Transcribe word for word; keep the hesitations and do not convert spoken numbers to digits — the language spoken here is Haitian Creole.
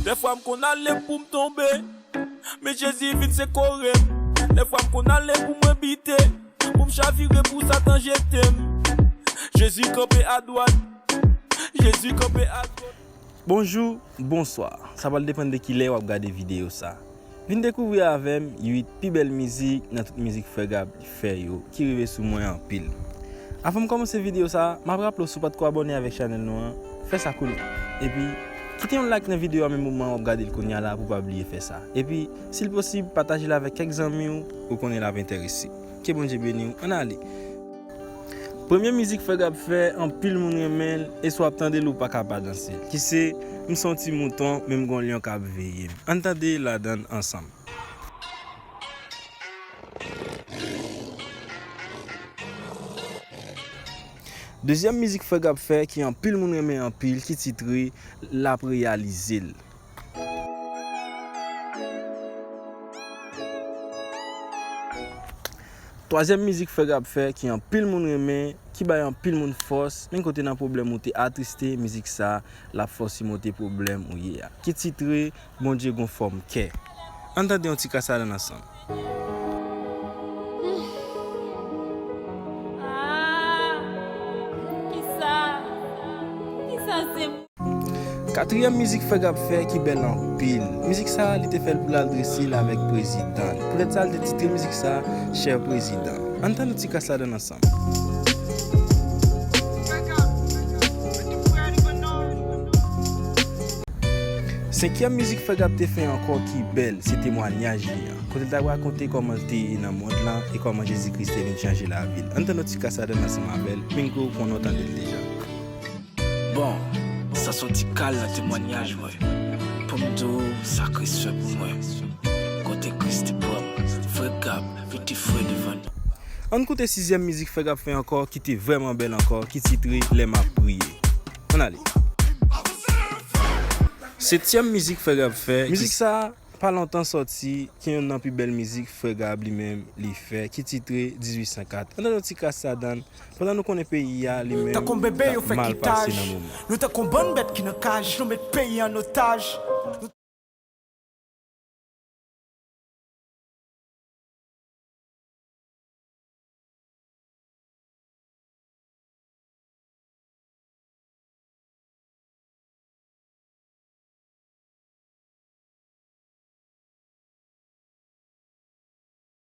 Dèfwa m konn ale pou m tonbe, men Jezi vin sekore m. Dèfwa m konn ale pou mwen bite, pou m chavire pou Satan jete m. Jezi kanpe adwat, Jezi kanpe adwat. Bonjou, bonswa. Sa pral depann de kilè w ap gade videyo sa. Vin dekouvri avè m uit pi bèl mizik nan tout mizik Frè Gab fè yo ki rive sou mwen anpil. Avan m kòmanse videyo sa, m ap raple w, si w pa t ko abòne avèk chanèl nou an, fè sa kounye a. Epi, kite yon like nan videyo a menm moman w ap gade l kounye a la pou w pa bliye fè sa. Epi, si l posib, pataje l avèk kèk zanmi w ou konnen l ap enterese. Ke Bondye beni w. Ann ale. Premye mizik Frè Gab fè, anpil moun renmen l, e si w ap tande l, ou pa ka pa danse l. Ki se, M se yon ti mouton, men m gon lyon k ap veye m. Ann tande ladan l ansanm. Dezyèm mizik Frè Gab fè, ki anpil moun renmen anpil, ki titre L ap reyalize l. Twazyèm mizik Frè Gab fè, ki anpil moun renmen, ki bay anpil moun fòs, menm kote nan pwoblèm ou te atriste, mizik sa, l ap fè w simonte pwoblèm ou ye a. Ki titre, Bondye gon fòm kè. Ann tande yon ti kras ladan l ansanm. Ah, kisa, kisa se Katriyèm mizik Frè Gab fè ki bèl anpil. Mizik sa, li te fè l pou l adrese l avèk prezidan l. Poutèt sa, li te titre mizik sa, Chè Prezidan. Ann tande yon ti kras ladan l ansanm. Senkyèm mizik Frè Gab te fè ankò ki bèl, se temwanyaj li an. Kote l t ap rakonte kòman l te ye nan mond lan e kòman Jezi Kris te vin chanje lavi l. Ann tande yon ti kras ladan l ansanm avè l, menm ke w konnen w tande l deja. Bon, sa se yon ti kal nan temwanyaj mwen. Pou m di w sa Kris fè pou mwen. Kote Kris te pran m, Frè Gab, vin te fre devan nou. Ann koute sizyèm mizik Frè Gab fè ankò, ki te vrèman bèl ankò, ki titre Lè m ap priye. Ann ale. Setyèm mizik Frè Gab fè, ki Mizik sa, pa lontan sòti, ki youn nan pi bèl mizik Frè Gab li menm li fè, ki titre dizuit san kat. Ann tande yon ti kras ladan l, pandan nou konnen peyi a li menm, Tankou bebe yo fè kitaj. Nou tankou bann bèt ki nan kaj, nou met peyi an otaj.